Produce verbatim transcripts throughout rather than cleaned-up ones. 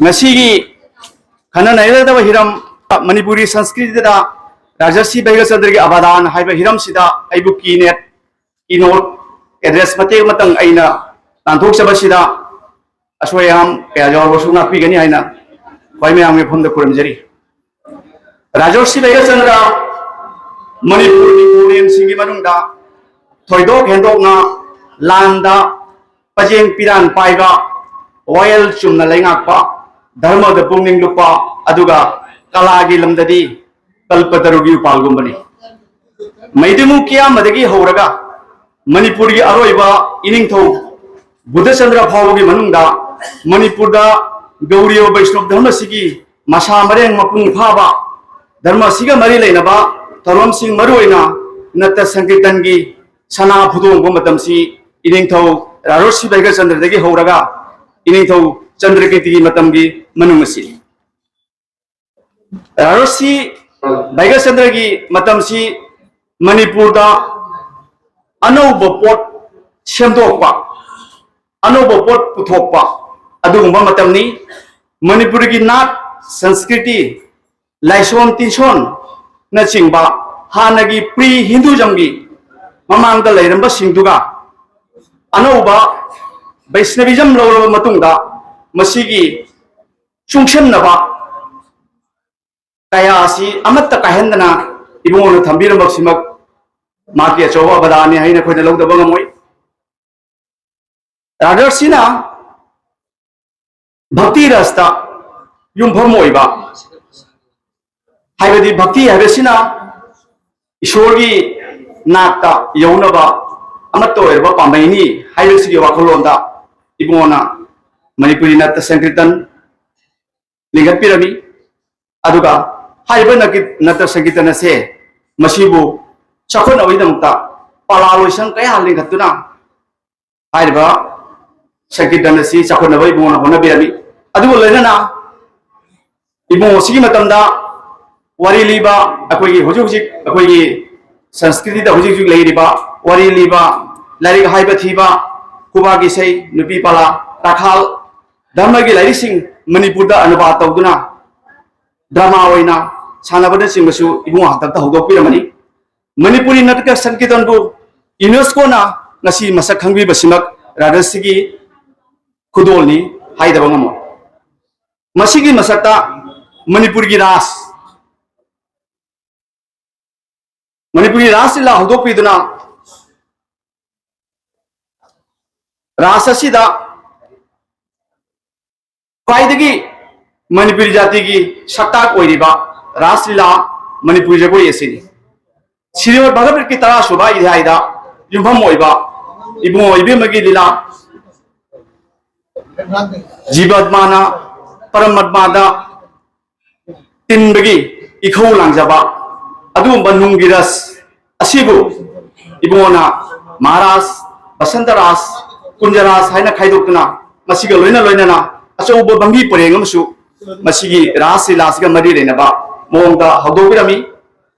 ꯉꯁꯤꯒꯤ ꯈꯟꯅ ꯅꯩꯅꯒꯗꯕ ꯍꯤꯔꯝ, ꯃꯅꯤꯄꯨꯔꯤ ꯁꯪꯁꯀ꯭ꯔꯤꯇꯤꯗ ꯔꯥꯖꯔꯁꯤ ꯕꯩꯒꯆꯟꯗ꯭ꯔꯒꯤ ꯑꯕꯗꯥꯟ ꯍꯥꯏꯕ ꯍꯤꯔꯝꯁꯤꯗ ꯑꯩꯕꯨ ꯀꯤꯅꯦꯠ, ꯀꯤꯅꯣꯠ ꯑꯦꯗ꯭ꯔꯦꯁ ꯃꯇꯦꯛ ꯑꯃꯇꯪ ꯑꯩꯅ ꯇꯥꯟꯊꯣꯛꯆꯕꯁꯤꯗ ꯑꯁꯣꯏ ꯑꯉꯥꯝ ꯀꯌꯥ ꯌꯥꯎꯔꯕꯁꯨ ꯉꯥꯛꯄꯤꯒꯅꯤ ꯍꯥꯏꯅ ꯈ꯭ꯋꯥꯏ ꯃꯌꯥꯝꯒꯤ ꯃꯐꯝꯗ ꯈꯨꯔꯨꯝꯖꯔꯤ꯫ ꯔꯥꯖꯔꯁꯤ ꯕꯩꯒꯆꯟꯗ꯭ꯔ ꯃꯅꯤꯄꯨꯔꯒꯤ ꯄꯨꯔꯦꯟꯁꯤꯡꯒꯤ ꯃꯅꯨꯡꯗ ꯊꯣꯏꯗꯣꯛ ꯍꯦꯟꯗꯣꯛꯅ ꯂꯥꯟꯗ ꯄꯖꯦꯡ ꯄꯤꯔꯥꯟ ꯄꯥꯏꯕ, ꯋꯥꯌꯦꯜ ꯆꯨꯝꯅ ꯂꯩꯉꯥꯛꯄ, ꯙꯔꯃꯗ ꯄꯨꯛꯅꯤꯡ ꯂꯨꯞꯄ, ꯑꯗꯨꯒ ꯀꯂꯥꯒꯤ ꯂꯝꯗꯗꯤ ꯀꯜꯄꯇꯔꯨꯒꯤ ꯎꯄꯥꯜꯒꯨꯝꯕꯅꯤ꯫ ꯃꯩꯗꯤꯃꯨ ꯀꯤꯌꯥꯃꯗꯒꯤ ꯍꯧꯔꯒ ꯃꯅꯤꯄꯨꯔꯒꯤ ꯑꯔꯣꯏꯕ ꯏꯅꯤꯡꯊꯧ ꯕꯨꯙꯆꯟꯗ꯭ꯔ ꯐꯥꯎꯕꯒꯤ ꯃꯅꯨꯡꯗ ꯃꯅꯤꯄꯨꯔꯗ ꯒꯧꯔꯤꯌ ꯕꯩꯁꯅꯕ ꯙꯔꯃꯁꯤꯒꯤ ꯃꯁꯥ ꯃꯔꯦꯡ ꯃꯄꯨꯡ ꯐꯥꯕ, ꯙꯔꯃꯁꯤꯒ ꯃꯔꯤ ꯂꯩꯅꯕ ꯊꯧꯔꯝꯁꯤꯡ, ꯃꯔꯨꯑꯣꯏꯅ ꯅꯠꯇ ꯁꯪꯀꯤꯔꯇꯟꯒꯤ ꯁꯅꯥ ꯐꯨꯗꯣꯡꯕ ꯃꯇꯝꯁꯤ ꯏꯅꯤꯡꯊꯧ ꯔꯥꯔꯣꯁꯤ ꯕꯩꯒꯆꯟꯗ꯭ꯔꯗꯒꯤ ꯍꯧꯔꯒ ꯏꯅꯤꯡꯊꯧ ꯆꯟꯗ꯭ꯔꯀꯤꯔꯇꯤꯒꯤ ꯃꯇꯝꯒꯤ ꯃꯅꯨꯡ ꯑꯁꯤꯅꯤ꯫ ꯔꯥꯔꯣꯁꯤ ꯕꯩꯒꯆꯟꯗ꯭ꯔꯒꯤ ꯃꯇꯝꯁꯤ ꯃꯅꯤꯄꯨꯔꯗ ꯑꯅꯧꯕ ꯄꯣꯠ ꯁꯦꯝꯗꯣꯛꯄ, ꯑꯅꯧꯕ ꯄꯣꯠ ꯄꯨꯊꯣꯛꯄ ꯑꯗꯨꯒꯨꯝꯕ ꯃꯇꯝꯅꯤ꯫ ꯃꯅꯤꯄꯨꯔꯒꯤ ꯅꯥꯠ, ꯁꯪꯁꯀ꯭ꯔꯤꯇꯤ, ꯂꯥꯏꯁꯣꯟ ꯇꯤꯟꯁꯣꯟꯅꯆꯤꯡꯕ ꯍꯥꯟꯅꯒꯤ ꯄ꯭ꯔꯤ ꯍꯤꯟꯗꯨꯖꯝꯒꯤ ꯃꯃꯥꯡꯗ ꯂꯩꯔꯝꯕꯁꯤꯡꯗꯨꯒ ꯑꯅꯧꯕ ꯕꯩꯁꯅꯕꯤꯖꯝ ꯂꯧꯔꯕ ꯃꯇꯨꯡꯗ ꯃꯁꯤꯒꯤ ꯆꯨꯡꯁꯤꯟꯅꯕ ꯀꯌꯥ ꯑꯁꯤ ꯑꯃꯠꯇ ꯀꯥꯏꯍꯟꯗꯅ ꯏꯕꯨꯡꯉꯣꯅ ꯊꯝꯕꯤꯔꯝꯕꯁꯤꯃꯛ ꯃꯍꯥꯛꯀꯤ ꯑꯆꯧꯕ ꯑꯕꯗꯥꯟꯅꯤ ꯍꯥꯏꯅ ꯑꯩꯈꯣꯏꯅ ꯂꯧꯗꯕ ꯉꯝꯃꯣꯏ꯫ ꯔꯥꯗꯔꯁꯤꯅ ꯚꯛꯇꯤ ꯔꯁꯇ ꯌꯨꯝꯐꯝ ꯑꯣꯏꯕ, ꯍꯥꯏꯕꯗꯤ ꯚꯛꯇꯤ ꯍꯥꯏꯕꯁꯤꯅ ꯏꯁꯣꯔꯒꯤ ꯅꯥꯛꯇ ꯌꯧꯅꯕ ꯑꯃꯠꯇ ꯑꯣꯏꯔꯕ ꯄꯥꯝꯕꯩꯅꯤ ꯍꯥꯏꯕꯁꯤꯒꯤ ꯋꯥꯈꯜꯂꯣꯟꯗ ꯏꯕꯨꯡꯉꯣꯅ ꯃꯅꯤꯄꯨꯔꯤ ꯅꯠꯇ ꯁꯪꯀꯤꯔꯇꯟ ꯂꯤꯡꯈꯠꯄꯤꯔꯝꯃꯤ꯫ ꯑꯗꯨꯒ ꯍꯥꯏꯔꯤꯕ ꯅꯀꯤ-, ꯅꯠꯇ ꯁꯪꯀꯤꯔꯇꯟ ꯑꯁꯦ ꯃꯁꯤꯕꯨ ꯆꯥꯎꯈꯠꯅꯕꯒꯤꯗꯃꯛꯇ ꯄꯂꯥ ꯂꯣꯏꯁꯪ ꯀꯌꯥ ꯂꯤꯡꯈꯠꯇꯨꯅ ꯍꯥꯏꯔꯤꯕ ꯁꯪꯀꯤꯔꯇꯟ ꯑꯁꯤ ꯆꯥꯎꯈꯠꯅꯕ ꯏꯕꯨꯡꯉꯣꯅ ꯍꯣꯠꯅꯕꯤꯔꯝꯃꯤ꯫ ꯑꯗꯨꯒ ꯂꯣꯏꯅꯅ ꯏꯕꯨꯡꯉꯣ ꯑꯁꯤꯒꯤ ꯃꯇꯝꯗ ꯋꯥꯔꯤ ꯂꯤꯕ, ꯑꯩꯈꯣꯏꯒꯤ ꯍꯧꯖꯤꯛ ꯍꯧꯖꯤꯛ ꯑꯩꯈꯣꯏꯒꯤ ꯁꯪꯁꯀ꯭ꯔꯤꯇꯤꯗ ꯍꯧꯖꯤꯛ ꯍꯧꯖꯤꯛ ꯂꯩꯔꯤꯕ ꯋꯥꯔꯤ ꯂꯤꯕ, ꯂꯥꯏꯔꯤꯛ ꯍꯥꯏꯕ ꯊꯤꯕ, ꯈꯨꯕꯥꯛ ꯏꯁꯩ, ꯅꯨꯄꯤ ꯄꯂꯥ, ꯔꯥꯈꯥꯜ, ꯙꯔꯃꯒꯤ ꯂꯥꯏꯔꯤꯛꯁꯤꯡ ꯃꯅꯤꯄꯨꯔꯗ ꯑꯅꯨꯕꯥꯗ ꯇꯧꯗꯨꯅ ꯗ꯭ꯔꯃꯥ ꯑꯣꯏꯅ ꯁꯥꯟꯅꯕꯅꯆꯤꯡꯕꯁꯨ ꯏꯕꯨꯡꯉꯣ ꯍꯥꯛꯇꯛꯇ ꯍꯧꯗꯣꯛꯄꯤꯔꯝꯃꯅꯤ꯫ ꯃꯅꯤꯄꯨꯔꯤ ꯅꯥꯇ꯭ꯌ ꯁꯪꯀꯤꯔꯇꯟꯕꯨ ꯌꯨꯅꯦꯁꯀꯣꯅ ꯉꯁꯤ ꯃꯁꯛ ꯈꯪꯕꯤꯕꯁꯤꯃꯛ ꯔꯥꯖꯁ꯭ꯔꯤꯒꯤ ꯈꯨꯗꯣꯜꯅꯤ ꯍꯥꯏꯗꯕ ꯉꯝꯃꯣꯏ꯫ ꯃꯁꯤꯒꯤ ꯃꯊꯛꯇ ꯃꯅꯤꯄꯨꯔꯒꯤ ꯔꯥꯁ, ꯃꯅꯤꯄꯨꯔꯒꯤ ꯔꯥꯁ ꯂꯤꯂꯥ ꯍꯧꯗꯣꯛꯄꯤꯗꯨꯅ ꯔꯥꯁ ꯑꯁꯤꯗ ꯈ꯭ꯋꯥꯏꯗꯒꯤ ꯃꯅꯤꯄꯨꯔꯤ ꯖꯥꯇꯤꯒꯤ ꯁꯛꯇꯥꯛ ꯑꯣꯏꯔꯤꯕ ꯔꯥꯁ ꯂꯤꯂꯥ ꯃꯅꯤꯄꯨꯔꯤ ꯖꯒꯣꯏ ꯑꯁꯤꯅꯤ꯫ ꯁ꯭ꯔꯤꯃꯗ ꯚꯥꯒꯕꯠꯀꯤ ꯇꯔꯥꯁꯨꯕ ꯑꯙ꯭ꯌꯥꯏꯗ ꯌꯨꯝꯐꯝ ꯑꯣꯏꯕ ꯏꯕꯨꯡꯉꯣ ꯏꯕꯦꯝꯃꯒꯤ ꯂꯤꯂꯥ, ꯖꯤꯕꯥꯠꯃꯥꯅ ꯄꯔꯃꯥꯠꯃꯥꯗ ꯇꯤꯟꯕꯒꯤ ꯏꯈꯧ ꯂꯥꯡꯖꯕ ꯑꯗꯨꯒꯨꯝꯕ ꯅꯨꯡꯒꯤ ꯔꯁ ꯑꯁꯤꯕꯨ ꯏꯕꯨꯡꯉꯣꯅ ꯃꯍꯥꯔꯥꯁ, ꯕꯁꯟꯇ ꯔꯥꯁ, ꯀꯨꯟꯖ ꯔꯥꯁ ꯍꯥꯏꯅ ꯈꯥꯏꯗꯣꯛꯇꯨꯅ ꯃꯁꯤꯒ ꯂꯣꯏꯅ ꯂꯣꯏꯅꯅ ꯑꯆꯧꯕ ꯚꯪꯒꯤ ꯄꯔꯦꯡ ꯑꯃꯁꯨ ꯃꯁꯤꯒꯤ ꯔꯥꯁ ꯂꯤꯂꯥꯁꯤꯒ ꯃꯔꯤ ꯂꯩꯅꯕ ꯃꯑꯣꯡꯗ ꯍꯧꯗꯣꯛꯄꯤꯔꯝꯃꯤ꯫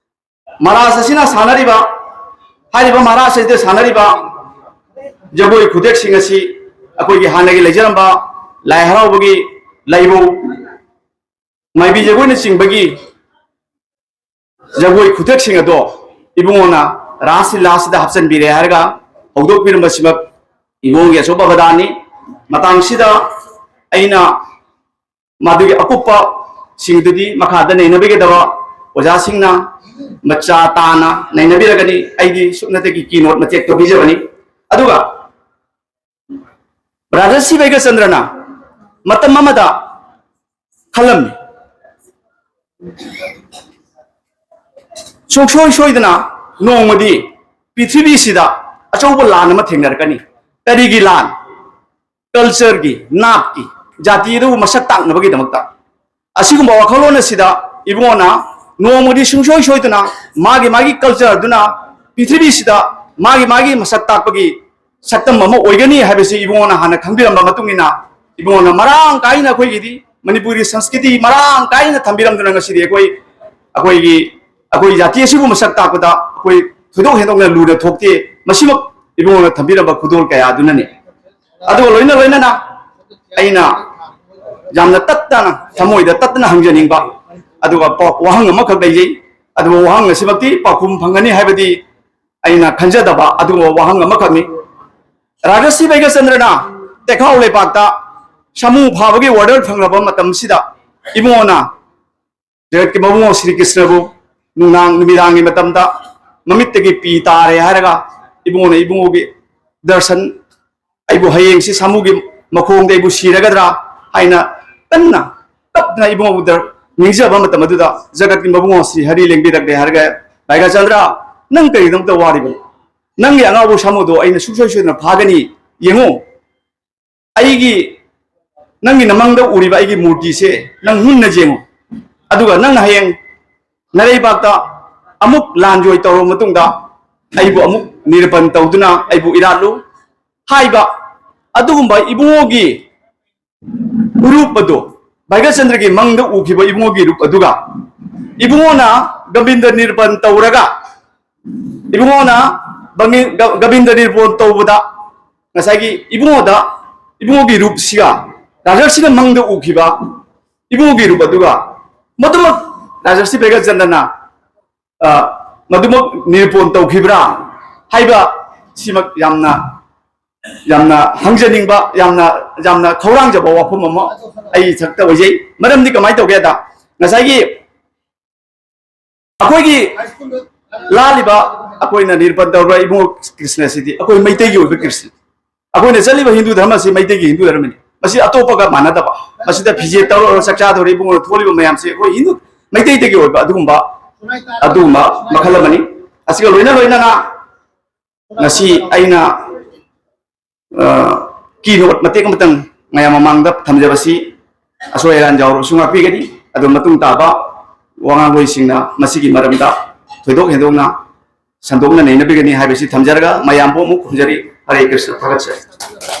ꯃꯍꯥꯔꯥꯁ ꯑꯁꯤꯅ ꯁꯥꯟꯅꯔꯤꯕ, ꯍꯥꯏꯔꯤꯕ ꯃꯍꯥꯔꯥꯁ ꯑꯁꯤꯗ ꯁꯥꯟꯅꯔꯤꯕ ꯖꯒꯣꯏ ꯈꯨꯊꯦꯛꯁꯤꯡ ꯑꯁꯤ ꯑꯩꯈꯣꯏꯒꯤ ꯍꯥꯟꯅꯒꯤ ꯂꯩꯖꯔꯝꯕ ꯂꯥꯏ ꯍꯔꯥꯎꯕꯒꯤ ꯂꯥꯏꯕꯧ, ꯃꯥꯏꯕꯤ ꯖꯒꯣꯏꯅꯆꯤꯡꯕꯒꯤ ꯖꯒꯣꯏ ꯈꯨꯊꯦꯛꯁꯤꯡ ꯑꯗꯣ ꯏꯕꯨꯡꯉꯣꯅ ꯔꯥꯁ ꯂꯤꯂꯥꯁꯤꯗ ꯍꯥꯞꯆꯤꯟꯕꯤꯔꯦ ꯍꯥꯏꯔꯒ ꯍꯧꯗꯣꯛꯄꯤꯔꯝꯕꯁꯤꯃꯛ ꯏꯕꯨꯡꯉꯣꯒꯤ ꯑꯆꯧꯕ ꯑꯕꯗꯥꯟꯅꯤ꯫ ꯃꯇꯥꯡꯁꯤꯗ ꯑꯩꯅ ꯃꯗꯨꯒꯤ ꯑꯀꯨꯞꯄꯁꯤꯡꯗꯨꯗꯤ ꯃꯈꯥꯗ ꯅꯩꯅꯕꯤꯒꯗꯕ ꯑꯣꯖꯥꯁꯤꯡꯅ ꯃꯆꯥ ꯇꯥꯅ ꯅꯩꯅꯕꯤꯔꯒꯅꯤ꯫ ꯑꯩꯗꯤ ꯁꯨꯞꯅꯇꯒꯤ ꯀꯤ ꯅꯣꯠ ꯃꯇꯦꯛ ꯇꯧꯕꯤꯖꯕꯅꯤ꯫ ꯑꯗꯨꯒ ꯕ꯭ꯔꯥꯗꯔ ꯁꯤ ꯕꯩꯒꯆꯟꯗ꯭ꯔꯅ ꯃꯇꯝ ꯑꯃꯗ ꯈꯜꯂꯝꯃꯤ, ꯁꯨꯡꯁꯣꯏ ꯁꯣꯏꯗꯅ ꯅꯣꯡꯃꯗꯤ ꯄ꯭ꯔꯤꯊꯤꯕꯤꯁꯤꯗ ꯑꯆꯧꯕ ꯂꯥꯟ ꯑꯃ ꯊꯦꯡꯅꯔꯛꯀꯅꯤ꯫ ꯀꯔꯤꯒꯤ ꯂꯥꯟ? ꯀꯜꯆꯔꯒꯤ, ꯅꯥꯠꯀꯤ, ꯖꯥꯇꯤ ꯑꯗꯨꯕꯨ ꯃꯁꯛ ꯇꯥꯛꯅꯕꯒꯤꯗꯃꯛꯇ꯫ ꯑꯁꯤꯒꯨꯝꯕ ꯋꯥꯈꯜꯂꯣꯟ ꯑꯁꯤꯗ ꯏꯕꯨꯡꯉꯣꯅ ꯅꯣꯡꯃꯗꯤ ꯁꯨꯡꯁꯣꯏ ꯁꯣꯏꯗꯅ ꯃꯥꯒꯤ ꯃꯥꯒꯤ ꯀꯜꯆꯔ ꯑꯗꯨꯅ ꯄ꯭ꯔꯤꯊꯤꯕꯤꯁꯤꯗ ꯃꯥꯒꯤ ꯃꯥꯒꯤ ꯃꯁꯛ ꯇꯥꯛꯄꯒꯤ ꯁꯛꯇꯝ ꯑꯃ ꯑꯣꯏꯒꯅꯤ ꯍꯥꯏꯕꯁꯤ ꯏꯕꯨꯡꯉꯣꯅ ꯍꯥꯟꯅ ꯈꯪꯕꯤꯔꯝꯕ ꯃꯇꯨꯡ ꯏꯟꯅ ꯏꯕꯨꯡꯉꯣꯅ ꯃꯔꯥꯡ ꯀꯥꯏꯅ ꯑꯩꯈꯣꯏꯒꯤꯗꯤ ꯃꯅꯤꯄꯨꯔꯒꯤ ꯁꯪꯁꯀ꯭ꯔꯤꯇꯤ ꯃꯔꯥꯡ ꯀꯥꯏꯅ ꯊꯝꯕꯤꯔꯝꯗꯨꯅ ꯉꯁꯤꯗꯤ ꯑꯩꯈꯣꯏ, ꯑꯩꯈꯣꯏꯒꯤ, ꯑꯩꯈꯣꯏ ꯖꯥꯇꯤ ꯑꯁꯤꯕꯨ ꯃꯁꯛ ꯇꯥꯛꯄꯗ ꯑꯩꯈꯣꯏ ꯊꯣꯏꯗꯣꯛ ꯍꯦꯟꯗꯣꯛꯅ ꯂꯨꯅ ꯊꯣꯛꯇꯦ꯫ ꯃꯁꯤꯃꯛ ꯏꯕꯨꯡꯉꯣꯅ ꯊꯝꯕꯤꯔꯝꯕ ꯈꯨꯗꯣꯜ ꯀꯌꯥ ꯑꯗꯨꯅꯅꯤ꯫ ꯑꯗꯨꯒ ꯂꯣꯏꯅ ꯂꯣꯏꯅꯅ ꯑꯩꯅ ꯌꯥꯝꯅ ꯇꯠꯇꯅ, ꯊꯃꯣꯏꯗ ꯇꯠꯇꯅ ꯍꯪꯖꯅꯤꯡꯕ ꯑꯗꯨꯒ ꯄꯥꯎ, ꯋꯥꯍꯪ ꯑꯃꯈꯛ ꯂꯩꯖꯩ꯫ ꯑꯗꯨꯒ ꯋꯥꯍꯪ ꯑꯁꯤꯃꯛꯇꯤ ꯄꯥꯎꯈꯨꯝ ꯐꯪꯒꯅꯤ ꯍꯥꯏꯕꯗꯤ ꯑꯩꯅ ꯈꯟꯖꯗꯕ ꯑꯗꯨꯒꯨꯝꯕ ꯋꯥꯍꯪ ꯑꯃꯈꯛꯅꯤ꯫ ꯔꯥꯖꯁ꯭ꯔꯤ ꯕꯩꯒꯆꯟꯗ꯭ꯔꯅ ꯇꯦꯈꯥꯎ ꯂꯩꯄꯥꯛꯇ ꯁꯥꯃꯨ ꯐꯥꯕꯒꯤ order ꯐꯪꯂꯕ ꯃꯇꯝꯁꯤꯗ ꯏꯕꯨꯡꯉꯣꯅ ꯖꯒꯠꯀꯤ ꯃꯕꯨꯡꯉꯣ ꯁ꯭ꯔꯤ ꯀ꯭ꯔꯤꯁꯅꯕꯨ ꯅꯨꯡꯗꯥꯡ ꯅꯨꯃꯤꯗꯥꯡꯒꯤ ꯃꯇꯝꯗ ꯃꯃꯤꯠꯇꯒꯤ ꯄꯤ ꯇꯥꯔꯦ ꯍꯥꯏꯔꯒ ꯏꯕꯨꯡꯉꯣꯅ ꯏꯕꯨꯡꯉꯣꯒꯤ ꯗꯔꯁꯟ, ꯑꯩꯕꯨ ꯍꯌꯦꯡꯁꯤ ꯁꯥꯃꯨꯒꯤ ꯃꯈꯣꯡꯗ ꯑꯩꯕꯨ ꯁꯤꯔꯒꯗ꯭ꯔꯥ ꯍꯥꯏꯅ ꯀꯟꯅ ꯀꯞꯅ ꯏꯕꯨꯡꯉꯣꯕꯨ ꯗꯔ-, ꯅꯤꯡꯖꯕ ꯃꯇꯝ ꯑꯗꯨꯗ ꯖꯒꯠꯀꯤ ꯃꯕꯨꯡꯉꯣ ꯁ꯭ꯔꯤ ꯍꯔꯤ ꯂꯦꯡꯕꯤꯔꯛꯂꯦ ꯍꯥꯏꯔꯒ, "ꯚꯥꯏꯒꯆꯟꯗ꯭ꯔ, ꯅꯪ ꯀꯔꯤꯒꯤꯗꯃꯛꯇ ꯋꯥꯔꯤꯕꯅꯣ? ꯅꯪꯒꯤ ꯑꯉꯥꯎꯕ ꯁꯥꯃꯨꯗꯣ ꯑꯩꯅ ꯁꯨꯡꯁꯣꯏ ꯁꯣꯏꯗꯅ ꯐꯥꯒꯅꯤ꯫ ꯌꯦꯡꯉꯨ, ꯑꯩꯒꯤ, ꯅꯪꯒꯤ ꯅꯃꯪꯗ ꯎꯔꯤꯕ ꯑꯩꯒꯤ ꯃꯨꯔꯇꯤꯁꯦ ꯅꯪ ꯃꯨꯟꯅ ꯌꯦꯡꯉꯨ꯫ ꯑꯗꯨꯒ ꯅꯪꯅ ꯍꯌꯦꯡ ꯅꯔꯩꯕꯥꯛꯇ ꯑꯃꯨꯛ ꯂꯥꯟꯖꯣꯏ ꯇꯧꯔꯕ ꯃꯇꯨꯡꯗ ꯑꯩꯕꯨ ꯑꯃꯨꯛ ꯅꯤꯔꯨꯄꯟ ꯇꯧꯗꯨꯅ ꯑꯩꯕꯨ ꯏꯔꯥꯠꯂꯨ" ꯍꯥꯏꯕ ꯑꯗꯨꯒꯨꯝꯕ ꯏꯕꯨꯡꯉꯣꯒꯤ ꯎꯔꯨꯞ ꯑꯗꯨ, ꯚꯥꯏꯒꯆꯟꯗ꯭ꯔꯒꯤ ꯃꯪꯗ ꯎꯈꯤꯕ ꯏꯕꯨꯡꯉꯣꯒꯤ ꯏꯔꯨꯞ ꯑꯗꯨꯒ ꯏꯕꯨꯡꯉꯣꯅ ꯒꯣꯕꯤꯟꯗ ꯅꯤꯔꯨꯄꯟ ꯇꯧꯔꯒ ꯏꯕꯨꯡꯉꯣꯅ ꯕꯪꯒꯤ-, ꯒ-, ꯒꯣꯕꯤꯟꯗ ꯅꯤꯔꯨꯄꯟ ꯇꯧꯕꯗ ꯉꯁꯥꯏꯒꯤ ꯏꯕꯨꯡꯉꯣꯗ, ꯏꯕꯨꯡꯉꯣꯒꯤ ꯔꯨꯞꯁꯤꯒ ꯔꯥꯖꯔꯁꯤꯅ ꯃꯪꯗ ꯎꯈꯤꯕ ꯏꯕꯨꯡꯉꯣꯒꯤ ꯔꯨꯞ ꯑꯗꯨꯒ ꯃꯗꯨꯃꯛ ꯔꯥꯖꯔꯁꯤ ꯕꯩꯒꯆꯟꯗ꯭ꯔꯅ, ꯑ, ꯃꯗꯨꯃꯛ ꯅꯤꯔꯨꯄꯣꯟ ꯇꯧꯈꯤꯕ꯭ꯔꯥ ꯍꯥꯏꯕ ꯁꯤꯃꯛ ꯌꯥꯝꯅ, ꯌꯥꯝꯅ ꯍꯪꯖꯅꯤꯡꯕ, ꯌꯥꯝꯅ, ꯌꯥꯝꯅ ꯈꯧꯔꯥꯡꯖꯕ ꯋꯥꯐꯝ ꯑꯃ ꯑꯩ ꯏꯊꯛꯇ ꯑꯣꯏꯖꯩ꯫ ꯃꯔꯝꯗꯤ ꯀꯃꯥꯏꯅ ꯇꯧꯒꯦꯗ, ꯉꯁꯥꯏꯒꯤ ꯑꯩꯈꯣꯏꯒꯤ ꯂꯥꯜꯂꯤꯕ, ꯑꯩꯈꯣꯏꯅ ꯅꯤꯔꯨꯄꯟ ꯇꯧꯔꯕ ꯏꯕꯨꯡꯉꯣ ꯀ꯭ꯔꯤꯁꯅꯁꯤꯗꯤ ꯑꯩꯈꯣꯏ ꯃꯩꯇꯩꯒꯤ ꯑꯣꯏꯕ ꯀ꯭ꯔꯤꯁꯅ, ꯑꯩꯈꯣꯏꯅ ꯆꯠꯂꯤꯕ ꯍꯤꯟꯗꯨ ꯙꯔꯃꯁꯤ ꯃꯩꯇꯩꯒꯤ ꯍꯤꯟꯗꯨ ꯙꯔꯃꯅꯤ꯫ ꯃꯁꯤ ꯑꯇꯣꯞꯄꯒ ꯃꯥꯟꯅꯗꯕ, ꯃꯁꯤꯗ ꯐꯤꯖꯦꯠ ꯇꯧꯔꯒ ꯆꯥꯛ ꯆꯥꯗꯧꯔꯤꯕ ꯏꯕꯨꯡꯉꯣ ꯊꯣꯛꯂꯤꯕ ꯃꯌꯥꯝꯁꯦ ꯑꯩꯈꯣꯏ ꯍꯤꯟꯗꯨ, ꯃꯩꯇꯩꯗꯒꯤ ꯑꯣꯏꯕ ꯑꯗꯨꯒꯨꯝꯕ, ꯑꯗꯨꯒꯨꯝꯕ ꯃꯈꯜ ꯑꯃꯅꯤ꯫ ꯑꯁꯤꯒ ꯂꯣꯏꯅ ꯂꯣꯏꯅꯅ ꯉꯁꯤ ꯑꯩꯅ, ꯑ, keynote ꯃꯇꯦꯛ ꯑꯃꯇꯪ ꯃꯌꯥꯝ ꯃꯃꯥꯡꯗ ꯊꯝꯖꯕꯁꯤ ꯑꯁꯣꯏ ꯑꯔꯥꯟ ꯌꯥꯎꯔꯕꯁꯨ ꯉꯥꯛꯄꯤꯒꯅꯤ꯫ ꯑꯗꯨ ꯃꯇꯨꯡ ꯇꯥꯕ ꯋꯥꯉꯥꯡꯂꯣꯏꯁꯤꯡꯅ ꯃꯁꯤꯒꯤ ꯃꯔꯝꯗ ꯊꯣꯏꯗꯣꯛ ꯍꯦꯟꯗꯣꯛꯅ ꯁꯟꯗꯣꯛꯅ ꯅꯩꯅꯕꯤꯒꯅꯤ ꯍꯥꯏꯕꯁꯤ ꯊꯝꯖꯔꯒ ꯃꯌꯥꯝꯕꯨ ꯑꯃꯨꯛ ꯈꯨꯝꯖꯔꯤ꯫ ꯍꯔꯦ ꯀ꯭ꯔꯤꯁꯅ, ꯊꯥꯒꯠꯆꯔꯤ꯫